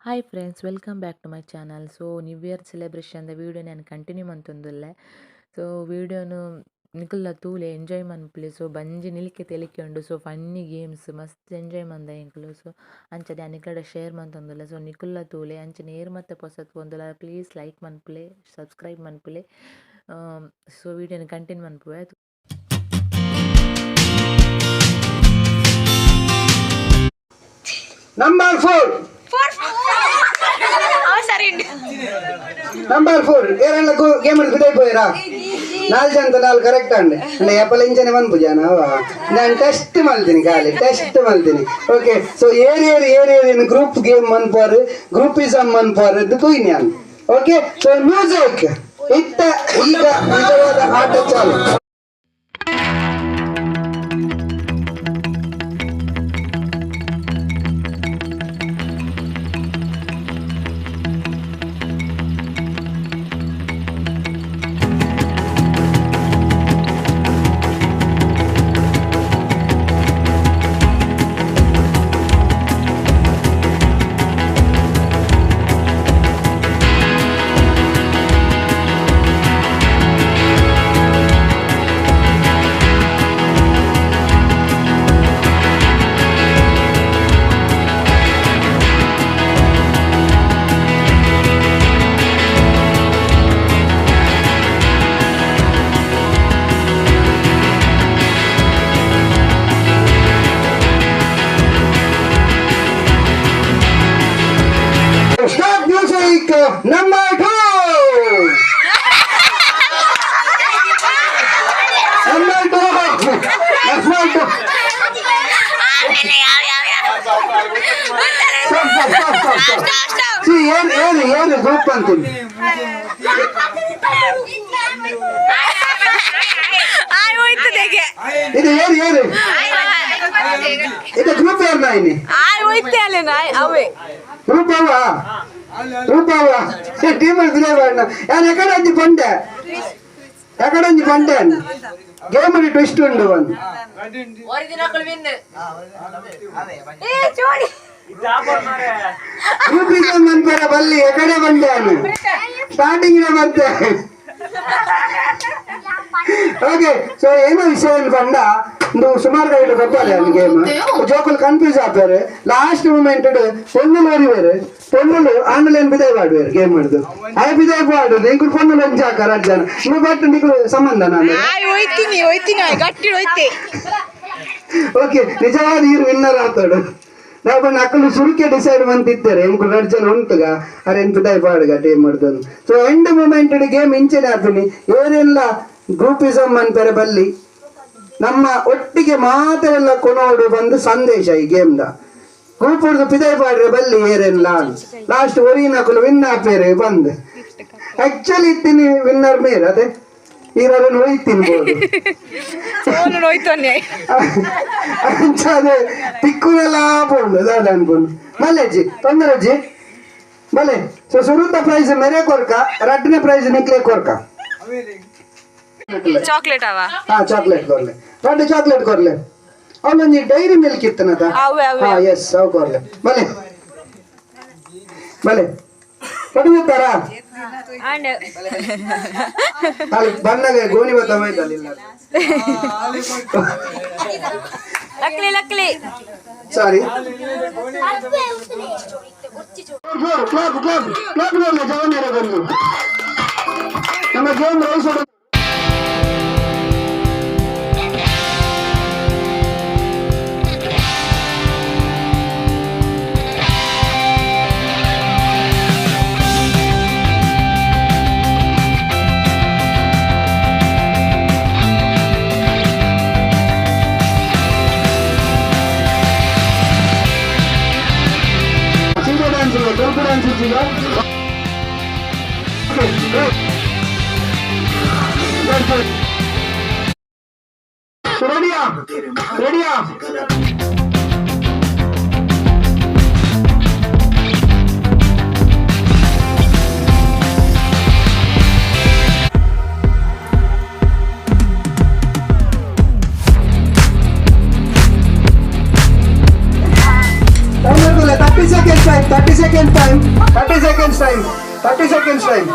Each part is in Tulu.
Hi friends, welcome back to my channel. So new year celebration the video ನಾನು ಕಂಟಿನ್ಯೂ ಮಂತೊಂದುಲ್ಲೆ. ಸೊ ವೀಡಿಯೋನು ನಿಕುಲ್ಲ ತೂಲೆ ಎಂಜಾಯ್ ಮನ್ಪುಲೆ. ಸೊ ಬಂಜಿ ನಿಲಿಕೆ ತೆಲಿಕೆ ಉಂಡು. ಸೊ ಫನ್ನಿ ಗೇಮ್ಸ್ ಮಸ್ತ್ ಎಂಜಾಯ್ ಮಂದ ಎಂಕುಲು. ಸೊ ಅಂಚನೆ ನಿಕ್ಲೆಡ ಶೇರ್ ಮಂತೊಂದುಲ್ಲೆ. ಸೊ ನಿಕುಲ್ಲ ತೂಲೆ ಅಂಚನೆ ಏರ್ ಮತ್ತೆ ಪೊಸತ್ ಒಂದುಲ ಪ್ಲೀಸ್ ಲೈಕ್ ಮನ್ಪುಲೆ, ಸಬ್ಸ್ಕ್ರೈಬ್ ಮನ್ಪುಲೆ. ಸೊ ವೀಡಿಯೋನ ಕಂಟಿನ್ಯೂ ಮನ್ಪುವೆ. ನಂಬರ್ 4. ಸರಿ. ನಂಬರ್ 4 ಏರೆಲ್ಲ ಗೇಮ್ ಬಿಡೈ ಪೋಯಿರಾ? ನಾಲ್ ಜನ ನಾಲ್ ಕರೆಕ್ಟ್ ಅಂಡೆ ಅಂದ್ರೆ ಏಪಲ ಇಂಚನೆ ಮನ್ಪುಜಾನ. ನಾನು ಟೆಸ್ಟ್ ಮಲ್ತೀನಿ, ಖಾಲಿ ಟೆಸ್ಟ್ ಮಲ್ತೀನಿ. ಓಕೆ, ಸೊ ಏರ್ ಏರ್ ಏರ್ ಏರ್ ಗ್ರೂಪ್ ಗೇಮ್ ಮನ್ಪಾರು, ಗ್ರೂಪಿಸಮ್ ಮನ್ಪಾರು ಇದು ತೂಯಿನಿ ನಾನು. ಓಕೆ, ಸೊ ಮ್ಯೂಸಿಕ್ ಇತ್ತ ಈಗ ನಿಜವಾದ ಆಟ ಚಾಲು. Stop music. Number 2. Number 2. Number 2. Stop, stop, stop, stop, stop. See, ಏನು ಏನು ಏನು ಗ್ರೂಪ್ ಅಂತೀನಿ. ಹೋಯ್ತದೆಗೆ. ಇದು ಏನು ಏನು ಇದು ಗ್ರೂಪ್ ಯಾರು ನಾಯಿನಿ? ಆಯ್ ಹೋಯ್ತೆ ಅಲ್ಲ ನಾಯ್ ಅವೇ. ಗ್ರೂಪ್ ಅವ, ಗ್ರೂಪ್ ಅವ ಟೀಮ್ ಬಿಡೇ ಬೇಡ. ಯಾರು ಎಕಡೆ ಅಂಜಿ ಬಂಡೆ, ಎಕಡೆ ಅಂಜಿ ಬಂಡೆ. ಗೇಮ್ ಅಲ್ಲಿ ಟ್ವಿಸ್ಟ್ ಉಂಡು ಒಂದು. ಏ ಚೋಡಿ. ಗ್ರೂಪ್ ಮನ್ಪರ ಬಲ್ಲಿ ಎಕಡೆ ಬಂಡೆ ಸ್ಟಾರ್ಟಿಂಗ್ ಮತ್ತೆ. ಓಕೆ, ಸೊ ಏನೋ ವಿಷಯ ಏನು ಬಂಡ ಒಂದು ಸುಮಾರು ಕಡೆ ಗೊತ್ತಲ್ಲ ಅಲ್ಲಿ ಗೇಮ್ ಜೋಕುಲು ಕನ್ಫ್ಯೂಸ್ ಆಗ್ತಾರೆ. ಲಾಸ್ಟ್ ಮೂಮೆಂಟ್ ಪೊನ್ನುಲು ಒರಿವೇರು, ಪೊನ್ನುಲು ಆಮೇಲೆ ಏನು ಬಿದಾಯ ಮಾಡುವೇರು ಗೇಮ್ ಮಾಡುದು. ಆಯ್ ಬಿದಾಯ ಮಾಡುದು ಇಂಕುಲು ಪೊನ್ನುಲು ಒಂಜಿ ಹಾಕಾರ ಜನ ನೀವು ಬಟ್ ನಿಕುಲು ಸಂಬಂಧ ನಾನು. ಆಯ್ ಹೋಯ್ತೀನಿ ಹೋಯ್ತೀನಿ, ಆಯ್ ಗಟ್ಟಿ ಹೋಯ್ತೆ. ಓಕೆ, ನಿಜವಾದ ಇರು ವಿನ್ನರ್ ಆಗ್ತಾడు. ನಾವು ಬಂದು ಅಕ್ಕಲು ಸುರುಕೆ ಡಿಸೈಡ್ ಮಂತಿದ್ದಾರೆ ಎಂಕುಲು ಎರಡು ಜನ ಉಂಟುಗ ಅರೆ ಎಂತ ಬಿದಾಯ ಪಾಡುಗ ಟೀಮ್ ಮಾಡುದು. ಸೊ ಎಂಡ್ ಮೂಮೆಂಟ್ ಗೇಮ್ ಇಂಚೆನೆ ಆಪಿನಿ. ಏನೆಲ್ಲ ಗ್ರೂಪಿಸಮ್ ಅನ್ಪೆರೆ ಬಲ್ಲಿ, ನಮ್ಮ ಒಟ್ಟಿಗೆ ಮಾತೆಲ್ಲ ಕೊನೋಡು ಬಂದು ಸಂದೇಶ ಈ ಗೇಮ್ದ. ಗ್ರೂಪ್ ಹೊಡ್ದು ಪಿದಾಯ್ ಪಾಡ್ರೆ ಬಲ್ಲಿ ಏರೆಲ್ಲ ಲಾಸ್ಟ್ ಒರಿನಕುಲು ವಿನ್ ಆಪೇರೆ ಬಂದು. ಆಕ್ಚುಲಿ ಇತ್ತೀನಿ ವಿನ್ನರ್ ಮೇರ್ ಅದೇ ಈರನ್ನು ಹೋಯ್ತಿನ್ಬೋದು. ಸೋನು ಹೋಯ್ತಾನೆ. ಅಂಚಾದೆ ತಿಕ್ಕುನೆಲ್ಲ ಪೋಂಡು ದಾದ ಅನ್ಕೊಂಡು ಮಲ್ಲೆಜ್ಜಿ ತೊಂದರೆ ಅಜ್ಜಿ ಬಲೆ. ಸೊ ಸುರುತ ಪ್ರೈಸ್ ಮೆರೆ ಕೊರ್ಕ, ರಡ್ಡನೇ ಪ್ರೈಸ್ ನಿಕ್ಲೆ ಕೊರ್ಕ. ಚಾಕ್ಲೇಟ್ ಅವ. ಹಾ, ಚಾಕ್ಲೇಟ್ ಕೊರ್ಲೆ, ರಡ್ಡು ಚಾಕ್ಲೇಟ್ ಕೊರ್ಲೆ. ಅವನೊಂಜಿ ಡೈರಿ ಮಿಲ್ಕ್ ಇತ್ತನದ. ಅವೆ, ಅವೆ. ಹಾ ಎಸ್, ಅವು ಕೊರ್ಲೆ. ಬಲೆ ಬಲೆ ಪಡುತ್ತಾರ. ಅಂಡ್ ಅಲ್ಲಿ ಬಣ್ಣಗೆ ಗೋಣಿ ಬತ್ತ ಹೋಯ್ತಲ್ಲ. Luckily luckily. Sorry, clap clap clap ನೋಡಲ್ಲ ಜವನ್ ಬಂದು ನಮ್ಮ ಗೇಮ್ ರೈಸ್. ಸೀದಾ ಡ್ಯಾನ್ಸ್ ಇಲ್ಲ, ಗ್ರೂಪ್ ಡ್ಯಾನ್ಸ್ ಈಗ. ರೆಡಿಯಾ ರೆಡಿಯಾ? 30 seconds, 30. 30 second time, 30 seconds time, 30 seconds time.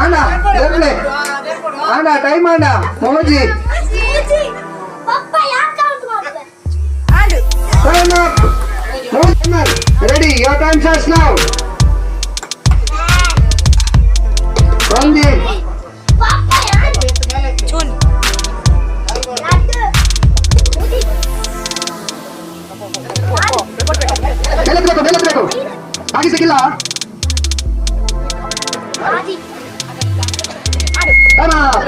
ಅಣ್ಣ ಎರ್ಲೆ ಅಣ್ಣ ಟೈಮ್ ಅಣ್ಣ ಮೋಜಿ. Time up. Ready, your time starts now. ಒಂದಿ. ಚೂನ್. ಮೇಲೆ ಬೇಕು, ಮೇಲೆ ಬೇಕು, ಹಾಗೆ ಸಿಕ್ಕಿಲ್ಲ. Time up.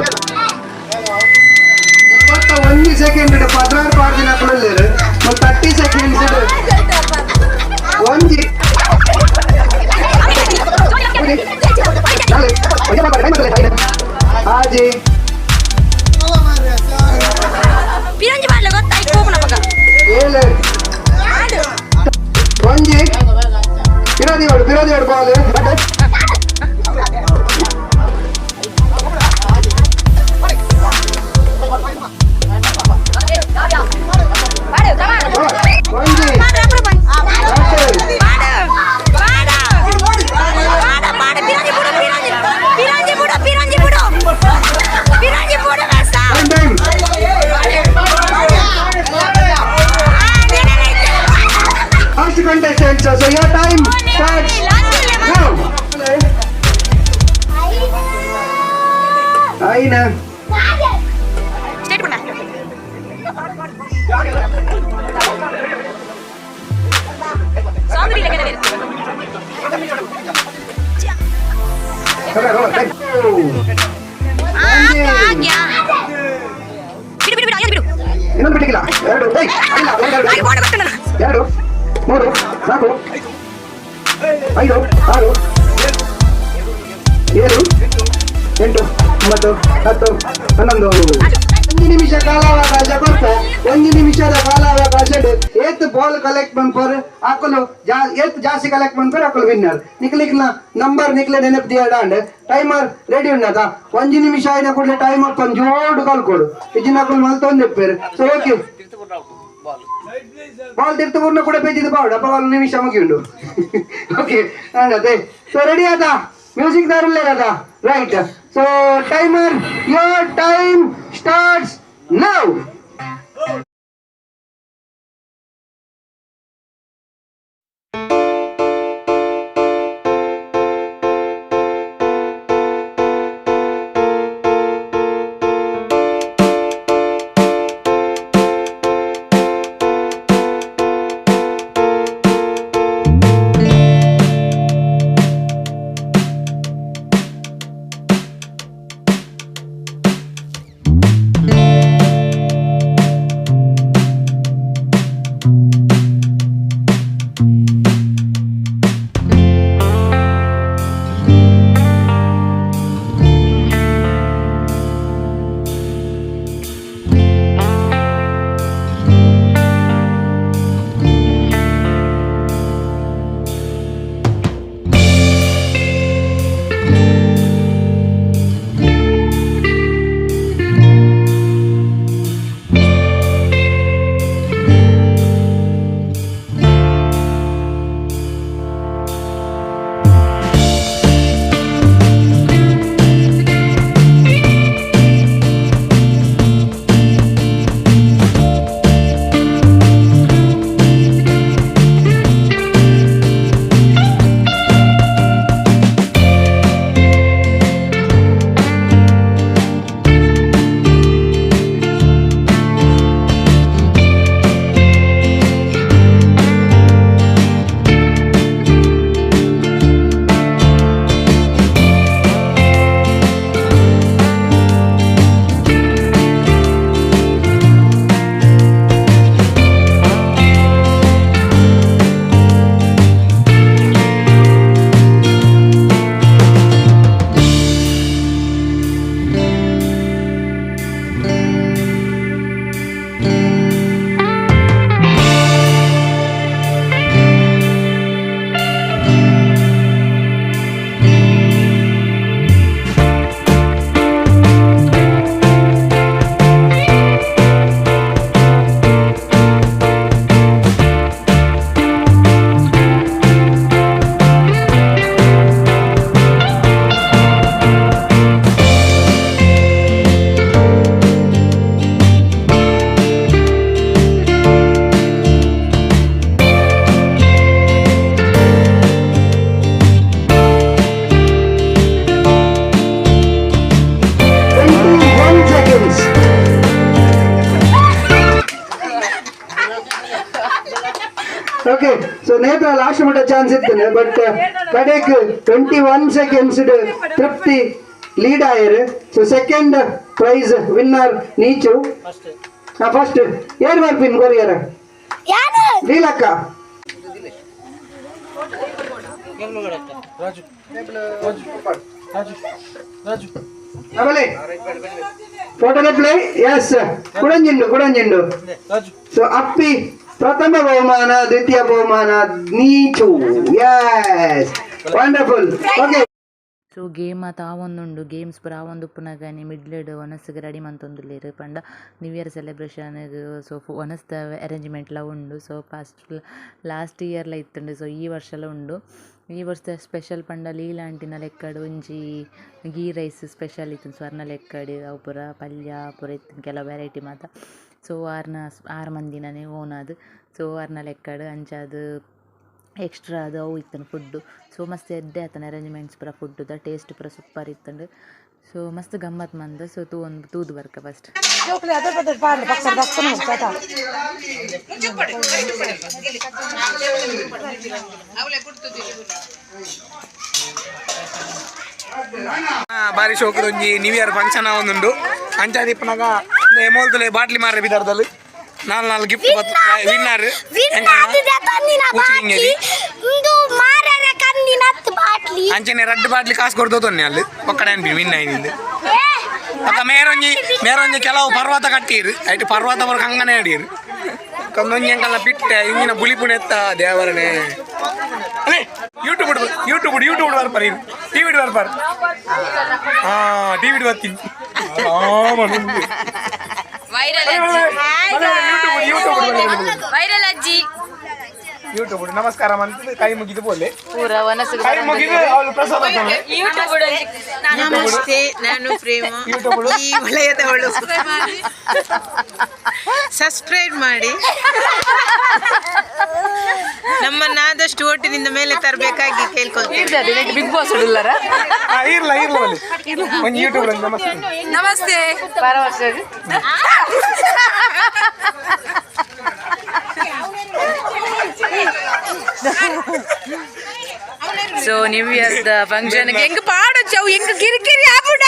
31 ಸೆಕೆಂಡ್ 16 ಪಾಡ್ದಿನ ಕುಡಲ್ಲೇರು. 30 ಸೆಕೆಂಡ್ಸ್ ಒಂಜಿ ಆಜಿ. ಪಿರಂಜಿ ಮಾಡ್ಲೆ ಗೊತ್ತಾಯ್ತು ಹೋಗುಣ ಮಗ. ಏಳು. ಒಂಜಿ ವಿರೋಧಿ ಹೊಡು, ವಿರೋಧಿ ಹೊಡು ಬಾಲ್. ಪಾಡು ಕಮಾನ್. ಒಂಜಿ. ಪಾಡು ಅಪ್ಪು ಬಂದ್. ಪಾಡು ಪಾಡು ಪಾಡು ಪಾಡು. ಪಿರಂಜಿ ಬಿಡು, ಪಿರಂಜಿ, ಪಿರಂಜಿ ಬಿಡು, ಪಿರಂಜಿ ಬಿಡು, ಪಿರಂಜಿ ಬಿಡು ಬೇಸ. Time time. Last contestant, so your time starts now. ಐನ. ಸ್ಟೇಟ್ ಬಿಡ. ಸಾಂಗ್ ಇಲ್ಲ ಕೆಲವರು. Okay, go, time. ಆಗ್ಯಾ, ಬಿಡು ಬಿಡು ಬಿಡು, ಅಯ್ಯೋ ಬಿಡು. ಇನ್ನೊಂದು ಬಿಟ್ಟಿಲ್ಲ. ಎರಡು. ಏಯ್, ಇಲ್ಲ, ಎರಡು, ಆಗಿ ಎರಡು. ಬೋರ್ಡ್ ಬರ್ತಾನಲ್ಲ. ಎರಡು, ಮೂರು, ನಾಲ್ಕು, ಐದು, ಆರು, ಏಳು, ಎಂಟು, ಒಂಬತ್ತು, 10, 11. ಒಂದು ನಿಮಿಷ ಕಾಲಾವಕಾಶ ಕೊಡ್ತ. ಒಂದು ನಿಮಿಷದ ಕಾಲಾವಕಾಶ. ಏತ್ ಬಾಲ್ ಕಲೆಕ್ಟ್ ಮನ್ಪರ್ ಅಕುಲು ಜಾ ಏತ್ ಜಾಸ್ತಿ ಕಲೆಕ್ಟ್ ಮನ್ಪರ್ ಅಕುಲು ವಿನ್ನರ್. ನಿಕ್ಲಿಕ್ನ ನಂಬರ್ ನಿಕ್ಲೆ ನೆನಪು ದಿಯಡಾಂಡ್. Timer ready ಉನ್ನದ. ಒಂಜಿ ನಿಮಿಷ ಆಯ್ನ ಕೂಡಲೇ ಟೈಮ್ ಅಪ್ ಜೋಡು ಕಲ್ಕೊಡು. ಇಜಿನ ಅಕುಲು ಮಲ್ತೊಂದಿಪ್ಪೇರು. ಸೊ ಓಕೆ, ಬಾಲ್ ತಿರ್ತು ಪೂರ್ಣ ಕೂಡ ಪೇಜಿದ ಬಾವಡ ಅಪ್ಪ ಒಂದು ನಿಮಿಷ ಮುಗಿಯುಂಡು. ಓಕೆ, ಅದೇ. ಸೊ ರೆಡಿ ಆದ? Music ದಾರುಲ್ಲೇರದ? Right, so timer, your time starts now. Okay, so Netra last ಮಟ್ಟ ಚಾನ್ಸ್ ಇತ್ತು, ಬಟ್ ಕಡೆಕ್ 21 ಸೆಕೆಂಡ್ಸ್ ತೃಪ್ತಿ ಲೀಡ್ ಆಯರ್. ಸೊ ಸೆಕೆಂಡ್ ಪ್ರೈಸ್ ವಿನ್ನರ್ ನೀಚು. ಫಸ್ಟ್ ಏನ್ ಬರ್ಪಿನ್ ಕೊರಿಯರ್? ಲೀಲಕ್ಕ. ಆಮೇಲೆ ಫೋಟೋ ಪ್ಲೇ. ಎಸ್, ಕುಡಂಜಿಂಡು ಕುಡಂಜಿಂಡು. ಸೊ ಅಪ್ಪಿ ಪ್ರಥಮ ಬಹುಮಾನ, ದ್ವಿತೀಯ ಬಹುಮಾನ ನೀಚು. Yes, wonderful, okay. So game ಆತ ಆವೊಂದುಂಡು, ಗೇಮ್ಸ್ ಪೂರ ಆವೊಂದುಪ್ಪುನಗನೆ ಮಿಡ್ಲೆಡ್ ವನಸ್ಗ್ ರೆಡಿ ಮಂತೊಂದುಲ್ಲೆರ್ ಪಂಡ ನ್ಯೂ ಇಯರ್ ಸೆಲೆಬ್ರೇಷನ್ಗ್. ಸೊ ವನಸ್ದ ಅರೇಂಜ್ಮೆಂಟ್ಲ ಉಂಡು. ಸೊ ಫಸ್ಟ್ ಲಾಸ್ಟ್ ಇಯರ್ಲ ಇತ್ತುಂಡು, ಸೊ ಈ ವರ್ಷಲ ಉಂಡು. ಈ ವರ್ಷದ ಸ್ಪೆಷಲ್ ಪಂಡ ಲೀಲಾಂಟಿನ ಲೆಕ್ಕಡ್ ಒಂಜಿ ಗೀ ರೈಸ್ ಸ್ಪೆಷಲ್ ಇತ್ತುಂಡು. ಸ್ವರ್ಣ ಲೆಕ್ಕಡ್ ಅವು ಪೂರ ಪಲ್ಯ ಪೂರ ಇತ್ತುಂಡು, ಕೆಲವು ವೆರೈಟಿ ಮಾತ. ಸೊ ಆರ್ನ ಆರು ಮಂದಿನನೇ ಓನ್ ಆದ್, ಸೊ ಆರ್ನ ಲೆಕ್ಕಡ್ ಅಂಚಾದ್ ಎಕ್ಸ್ಟ್ರಾ ಅದು ಅವು ಇತ್ತುಂಡು ಫುಡ್ಡು. ಸೊ ಮಸ್ತ್ ಎಡ್ಡೆ ಆತುಂಡು ಅರೇಂಜ್ಮೆಂಟ್ಸ್ ಪೂರ, ಫುಡ್ಡುದ ಟೇಸ್ಟ್ ಪೂರ ಸೂಪರ್ ಇತ್ತುಂಡು. ಸೊ ಮಸ್ತ್ ಗಮ್ಮತ್ ಮಂದ. ಸೊ ತೂವೊಂದು ತೂದು ಬರ್ಕ ಫಸ್ಟ್. ಬಾರಿ ಶೋಕದ ಒಂಜಿ ನ್ಯೂ ಇಯರ್ ಫಂಕ್ಷನ್ ಒಂದುಂಡು. ಅಂಚಾದಿಪ್ಪನಾಗ ಮೋಲ್ತಲೆ ಬಾಟ್ಲಿ ಮಾರ್ರೆ ಬಿದಾರ್ದಲ್ಲಿ ನಾಲ್ ನಾಲ್ ಗಿಫ್ಟ್ ವಿನ್ನರ್. ಅಂಚನೆ ರಡ್ಡು ಬಾಟ್ಲಿ ಕಾಸು ಕೊಡ್ದೋತೊನ್ನೆ ಅಲ್ಲಿ ಒಕ್ಕಡೆ ಅನ್ಪಿ ವಿನ್ ಆಯ್ನಿಂದು. ಅಕ್ಕ ಮೇರೊಂಜಿ ಮೇರೊಂಜಿ ಕೆಲವು ಪರ್ವತ ಕಟ್ಟೀರು, ಐಟ್ ಪರ್ವತ ಬರಕ ಹಂಗನೆ ಅಡಿಯರು. ಕಂದೊಂಜಿ ಅಂಕಲ್ನ ಪಿಟ್ಟೆ ಇಂಜಿನ ಬುಲಿಪುನೆತ್ತ ದೇವರನೆ. ಅದೇ ಯೂಟ್ಯೂಬ್ ಯೂಟ್ಯೂಬ್ ಯೂಟ್ಯೂಬ್ ಬರ್ಪಾರ, ಟಿವಿ ಬರ್ಪಾರ. ಹಾ, ಟಿವಿ ಬರ್ತೀನಿ. ಯೂಟ್ಯೂಬ್ ಯೂಟ್ಯೂಬ್ ವೈರಲ್ ಅಜ್ಜಿ. ಯೂಟ್ಯೂಬ್. ನಮಸ್ಕಾರ ಮಂತ್ ಕೈ ಮುಗಿದು ಬೋಲೆ. ಪೂರ ವನಸ್ಗ್ ಕೈ ಮುಗಿದು ಅವಳು ಪ್ರಸಾದ ತಗೊಳ್ಳಿ. ನಮಸ್ತೆ, ನಾನು ಪ್ರೇಮ, ಈ ವಲಯದವಳು. ಸಬ್ಸ್ಕ್ರೈಬ್ ಮಾಡಿ. ನಮ್ಮನ್ನಾದಷ್ಟು ಓಟಿನಿಂದ ಮೇಲೆ ತರಬೇಕಾಗಿ ಕೇಳ್ಕೊಳ್ತೀನಿ. ಬಿಗ್ ಬಾಸ್ ಉಡುಲ್ಲರ. ಆ, ಇರ್ಲ ಇರ್ಲ ಬಲ್ಲಿ ಒಂದು ಯೂಟ್ಯೂಬ್. ನಮಸ್ತೆ. ನಮಸ್ತೆ. ಸೊ ನ್ಯೂ ಇಯರ್ the function ಹೆಂಗ್ ಪಾಡೊಚ್ಚವು, ಹೆಂಗ್ ಕಿರಿಕಿರಿ ಆಪುಡ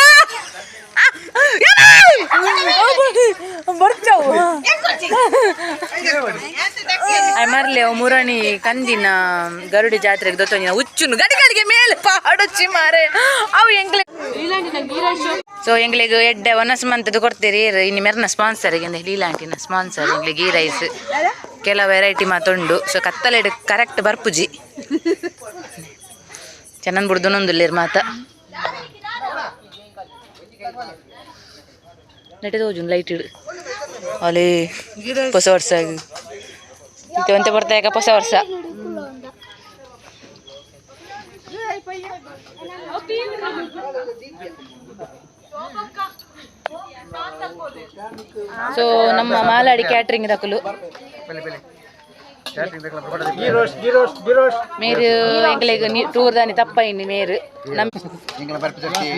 ಬರ್ಚವು. ಮರ್ಲೆ ಮುರಣಿ ಕಂದಿನ ಗರುಡಿ ಜಾತ್ರೆಗೆ ದೊತ್ತೊಂಜಿನ ಹುಚ್ಚುನು ಗಡಿ ಗಡಿಗೆ ಮೇಲೆ ಪಾಡೊಚ್ಚಿ ಮಾರೆ ಅವು ಎಂಗ್ಲೆ. ಸೊ ಎಂಗ್ಲಿಗ್ ಎಡ್ಡೆ ಒನಸ್ ಮಂತದ್ದು ಕೊಡ್ತೀರಿ. ಇನ್ನು ಮೆರ್ನ ಸ್ಪಾನ್ಸರ್ ಲೀಲಾಂಟಿನ ಸ್ಪಾನ್ಸರ್. ಎಂಗ್ಲಿಗೆ ಗೀ ರೈಸ್ ಕೆಲವು ವೆರೈಟಿ ಮಾತುಂಡು. ಸೊ ಕತ್ತಲೆಡ್ ಕರೆಕ್ಟ್ ಬರ್ಪುಜಿ ಚೆನ್ನನ್ ಬುಡ್ದು ಮಾತ ನೆಟ್ಟೆ ತೋಜುನ್ ಲೈಟ್ ಇಡು ಅಲ್ಲಿ. ಹೊಸ ವರ್ಷ ಇದು ಒಂತೆ ಬರ್ತಾ ಹೊಸ ವರ್ಷ. ಸೊ ನಮ್ಮ ಮಾಲಾಡಿ ಕ್ಯಾಟ್ರಿಂಗ್ ದಕಲು ಮೇರು ಎಂಕ್ಲೆಗ್ ಟೂರ್ ದಾನಿ ತಪ್ಪ ಇನ್ನು ಮೇರು ನಮ್ ಎಂಕಲ್ನ ಬರ್ಪಿಸಕ್ಕೆ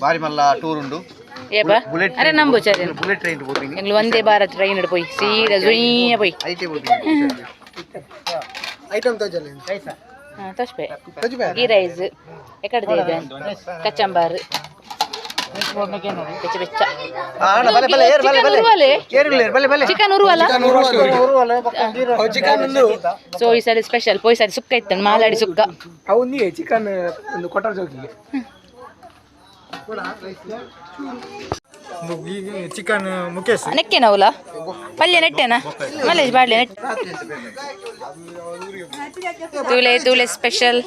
ಬಾರಿ ಮಲ್ಲ ಟೂರ್ ಉಂಡು. ಏಪ? ಅರೆ ನಂಬು ಸರಿ. ಬುಲೆಟ್ ಟ್ರೈನ್ ಪೋಪಿನಿ. ಎಂಗ್ಲು ವಂದೇ ಭಾರತ್ ಟ್ರೈನ್ ಪೋಯ್ ಸೀದಾ ಜುಯ್ಯ ಪೋಯ್. ಐಟೆ ಪೋಪಿನಿ. ಐಟಮ್ ತೋಜಲೆ. ಹಾಂ, ತೋಚ್ಪೆ ಗೀ ರೈಸ್ ಎಕಡೆ ಇದೆ, ಕಚಂಬಾರ್ ಬೆಚ್ಚ ಬೆಚ್ಚ. ಬಲೆ ಬಲೆ ಏರ್ ಬಲೆ ಬಲೆ. ಉರುವಲೆ. ಏರುಲ್ಲ ಬಲೆ ಬಲೆ. ಚಿಕನ್ ಉರುವಲ. ಚಿಕನ್ ಒಂದು. ಸೊ ಈ ಸರಿ ಸ್ಪೆಷಲ್, ಪೋಯ್ ಸರಿ ಸುಕ್ಕ ಇತ್ತು ಮಾಲಾಡಿ ಸುಕ್ಕ. ಅವು ಚಿಕನ್ ಒಂದು ಕೊಟ್ಟರ್ ಚೌಕಿಗೆ ಚಿಕನ್ ಮುಖೇಶ್. ನೆಕ್ಕೆನವಲ ಪಲ್ಯ ನೆಟ್ಟೆನಾ ಮಲ್ಲೇಜ್ ಬಾಡ್ಲೆ ನೆಟ್ ತೂಲೆ ತೂಲೆ ಸ್ಪೆಷಲ್.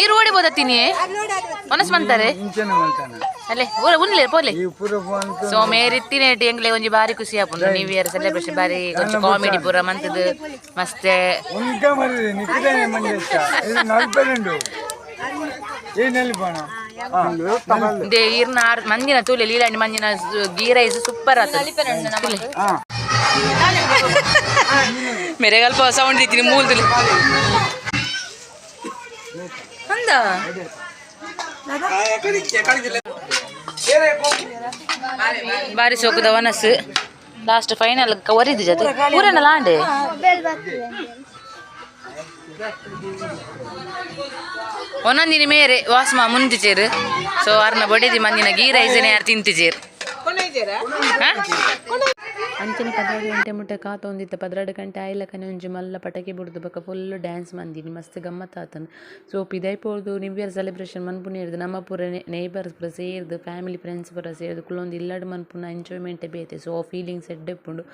ಈ ರೋಡಿ ಬೋದತ್ತೀನಿ ಮನಸ್ ಮಂತಾರೆ ಅಲ್ಲೇ ಉನ್ಲೆ ಪೋಲೆ. ಸೊ ಮೇರಿತ್ತಿನೇಟ್ ಎಂಗ್ಲೆ ಒಂಜಿ ಬಾರಿ ಖುಷಿ ಆಪುಂಡು. ನ್ಯೂ ಇಯರ್ ಸೆಲೆಬ್ರೇಷನ್ ಬಾರಿ ಒಂಜಿ ಕಾಮಿಡಿ ಪೂರ ಮಂತದು ಮಸ್ತೆ. ಉಂಕ ಮರ್ರಿ ನಿಕ್ಕಿದಾನೆ ಮಂಜೇಶ ಇದು ನಲ್ಪೆರುಂಡು ಏನಲ್ಲಿ ಪೋಣ. They ಇರ್ನ ಆರ್ ಮಂದಿನ ತೂಲೆ ಲೀಲಾಂಡಿ ಮಂದಿನ ಗೀ ರೈಸ್ ಸೂಪರ್ ಆತ. ಮೇರೆಗಲ್ಪ ಸೌಂಡ್ ಇತ್ತೀನಿ ಮೂಲ್ದಲ್ಲಿ ಅಂದ. ಬಾರಿ ಸೋಕುದ ವನಸ್ಸು. ಲಾಸ್ಟ್ ಫೈನಲ್ ಒರಿದು ಜೊತೆ ಊರನ್ನ ಲಾಂಡೆ. ಒಂದೊಂದಿನ ಮೇರೆ ವಾಸ್ಮ ಮುಂದಿಚೇರು. ಸೊ ಅರ್ನ ಬೊಡೆದಿ ಮಂದಿನ ಗೀ ರೈಸನೆ ಯಾರು ತಿಂತಿಜೇರು. ಅಂಚನೆ 12 ಗಂಟೆ ಮುಟ್ಟ ಕಾತೊಂದಿತ್ತ. 12 ಗಂಟೆ ಆಯ್ಲಕನೆ ಒಂಜಿ ಮಲ್ಲ ಪಟಕೆ ಬುಡ್ದು ಬೊಕ ಫುಲ್ ಡ್ಯಾನ್ಸ್ ಮಂದಿನಿ, ಮಸ್ತ್ ಗಮ್ಮತ್ ಆತನ್. ಸೊ ಪಿದೈಪೋರ್ದು ನ್ಯೂ ಇಯರ್ ಸೆಲೆಬ್ರೇಷನ್ ಮನ್ಪುನೇರ್ದು ನಮ್ಮ ಪೂರ ನೇಬರ್ಸ್ ಪೂರ ಸೇರ್ದು, ಫ್ಯಾಮಿಲಿ ಫ್ರೆಂಡ್ಸ್ ಪೂರ ಸೇರ್ದು ಕುಲ್ಲೊಂದು ಇಲ್ಲಡ್ ಮನ್ಪುನ ಎಂಜಾಯ್ಮೆಂಟ್ ಬೇತೆ. ಸೊ ಫೀಲಿಂಗ್ಸ್ ಎಡ್ಡೆ ಉಪ್ಪುಂಡು.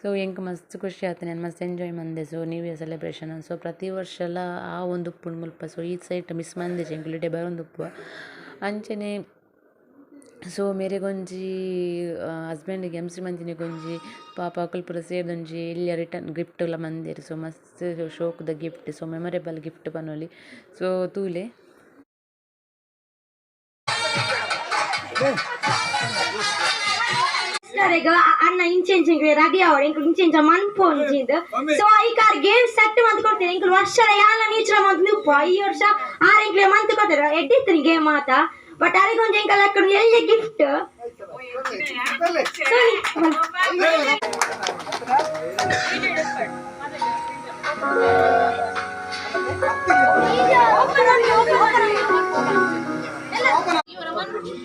ಸೊ ಎಂಕ್ ಮಸ್ತ್ ಖುಷಿ ಆತನೆ, ಯಾನ್ ಮಸ್ತ್ ಎಂಜಾಯ್ ಮಂದೆ. So new year celebration. So ಪ್ರತಿ ವರ್ಷಲ ಆ ಒಂದು ಉಪ್ಪುಂಡು ಮುಲ್ಪ. ಸೊ ಈ ಸೈಟ್ ಮಿಸ್ ಮಂದೆಜಿ ಎಂಕುಲು ಇಡೆ ಬರೊಂದುಪ್ಪುವ ಅಂಚನೆ. ಸೊ ಮೇರೆಗೊಂಜಿ ಹಸ್ಬೆಂಡ್ಗೆ ಎಂಸಿ ಮಂದಿನಿಗೊಂಜಿ ಪಾಪ ಅಕುಲು ಪೂರ ಸೇರ್ದೊಂಜಿ ಎಲ್ಯ ರಿಟರ್ನ್ ಗಿಫ್ಟ್ ಲ ಮಂದೆರ್. ಸೊ ಮಸ್ತ್ ಶೋಕುದ ಗಿಫ್ಟ್, ಸೊ ಮೆಮೊರೇಬಲ್ ಗಿಫ್ಟ್ ಪನೊಲಿ. ಸೊ ತೂಲೆ. ಅಣ್ಣ ಇಂಚೆ ಇಂಚೆ ರೆಡಿ ಆವಡ್, ಎಂಕುಲು ಇಂಚೆ ಇಂಚ ಮನ್ಪು ಒಂಜಿಂದ್. ಸೊ ಈ ಕಾರ್ ಗೇಮ್ ಸೆಟ್ ಮಂತ್ ಕೊಡ್ತೇನೆ. ಎಂಕುಲು ವರ್ಷ ಯಾಲ ನೀಚಲ ಮಂತ್ ಉಪ್ಪ, ಈ ವರ್ಷ ಆರ್ ಎಂಕ್ಲೆ ಮಂತ್ ಕೊಡ್ತಾರೆ. ಎಡ್ಡಿತ್ತೀನಿ ಗೇಮ್ ಮಾತ, ಬಟ್ ಅರೆಗೊಂಜಿ ಎಂಕಲ್ ಅಕ್ಕಡ ಎಲ್ಯ ಗಿಫ್ಟ್.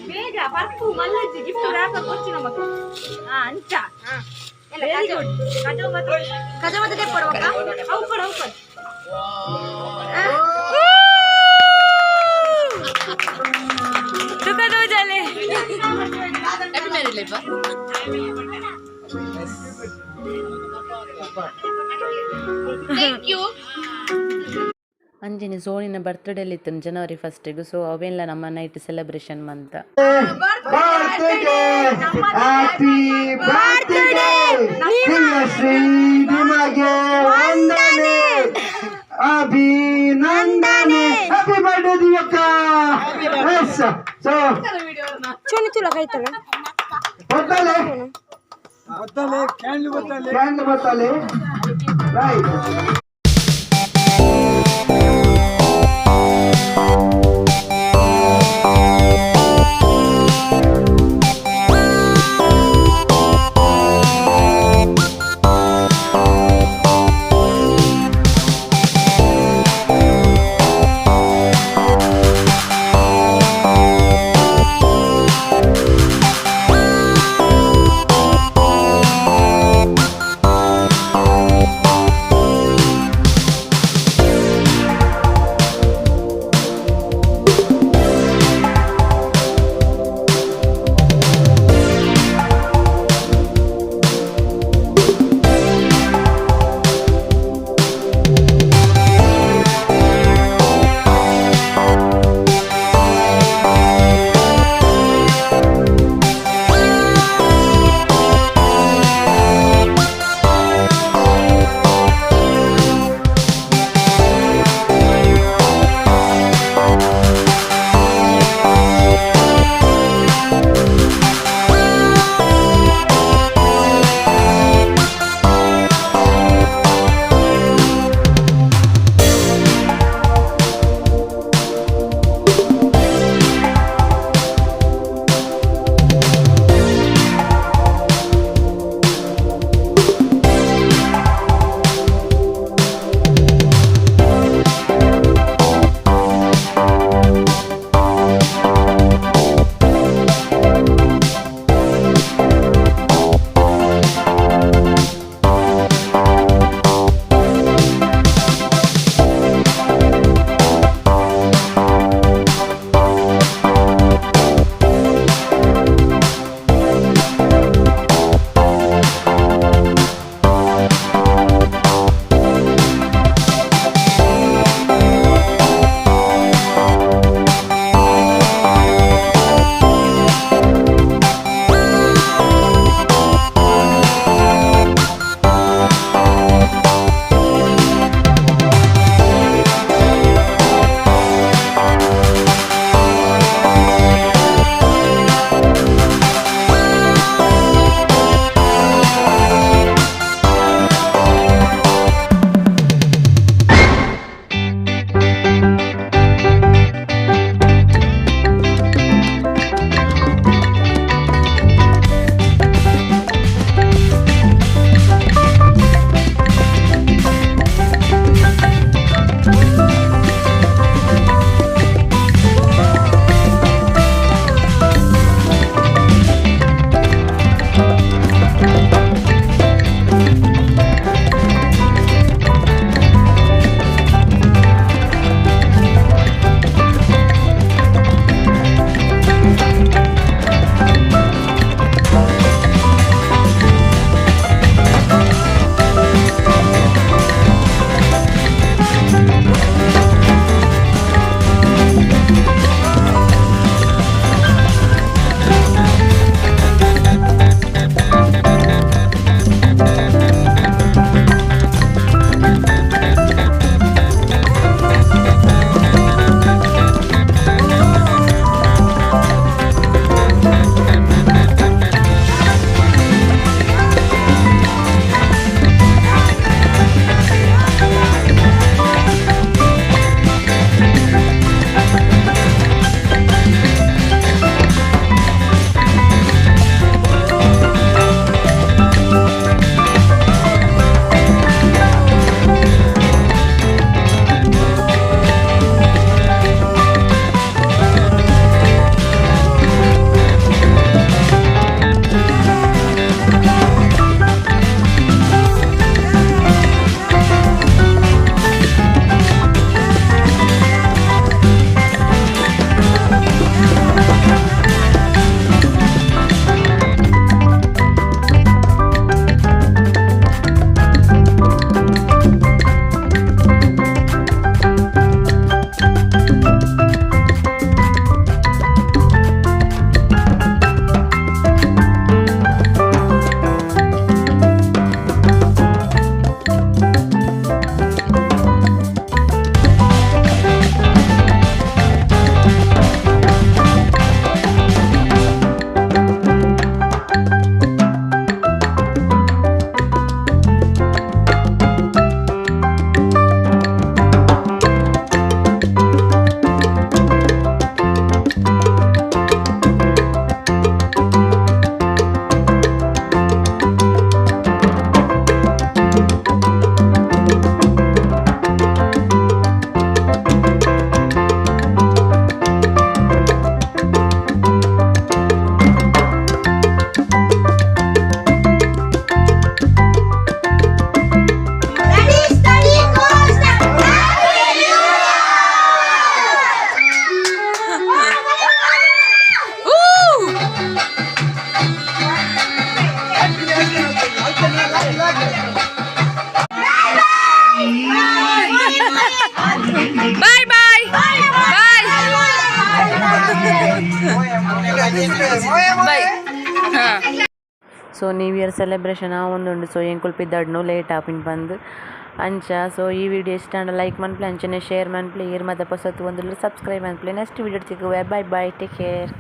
ಬೇಗ ಪರ್ಪು ಮಲ್ಲಜ್ಜಿ ಗಿಫ್ಟ್ ರ್ಯಾಪ್ ಕೊಚ್ಚಿ ನಮಕ್ ಅಂಚ. Very good. ಕಜೋ ಮತ್ತೆ ತೆಪ್ಪಡು ಅವು ಕೊಡು, ಅವು ಕೊಡು. Happy married life. Thank you. ಅಂಚನೆ ಸೋನಿನ ಬರ್ತ್ಡೇ ಇತ್ತು ಜನವರಿ ಫಸ್ಟಿಗೆ. ಸೊ ಅವೆಲ್ಲ ನಮ್ಮ ನೈಟ್ ಸೆಲೆಬ್ರೇಷನ್ ಮಂತ. Birthday, happy birthday Divyashree, ನಿಮಗೆ ವಂದನೆ, ಅಭಿನಂದನೆ. ಹ್ಯಾಪಿ ಬರ್ತ್ಡೇ ದಿವ್ಯಕ್ಕ. ಎಸ್, ಸೊ ಚುನಿ ತುಲ ಕೈತಲ್ಲ. ಬತ್ತಲೆ. ಬತ್ತಲೆ ಕ್ಯಾಂಡ್ಲ್ ಬತ್ತಲೆ. ಕ್ಯಾಂಡ್ಲ್ ಬತ್ತಲೆ, ರೈಟ್. ಬಾಯ್. ಹಾ. ಸೊ ನ್ಯೂ ಇಯರ್ ಸೆಲೆಬ್ರೇಷನ್ ಆವೊಂದುಂಡು. ಸೊ ಎಂಕುಲು ಪಿದಡ್ನು ಲೇಟ್ ಆಪಿನ ಪಂದ್ ಅಂಚ. ಸೊ ಈ ವಿಡಿಯೋ ಇಷ್ಟ ಆಂಡ ಲೈಕ್ ಮನ್ಪುಲೆ, ಅಂಚನೆ ಶೇರ್ ಮನ್ಪುಲೆ. ಈರ್ ಮಾತ ಪೊಸತ್ ಒಂದುಲ್ಲೆರ್ ಸಬ್ಸ್ಕ್ರೈಬ್ ಮನ್ಪುಲೆ. ನೆಕ್ಸ್ಟ್ ವಿಡಿಯೋ ತಿಕ್ಕುವೆ. Bye bye, take care.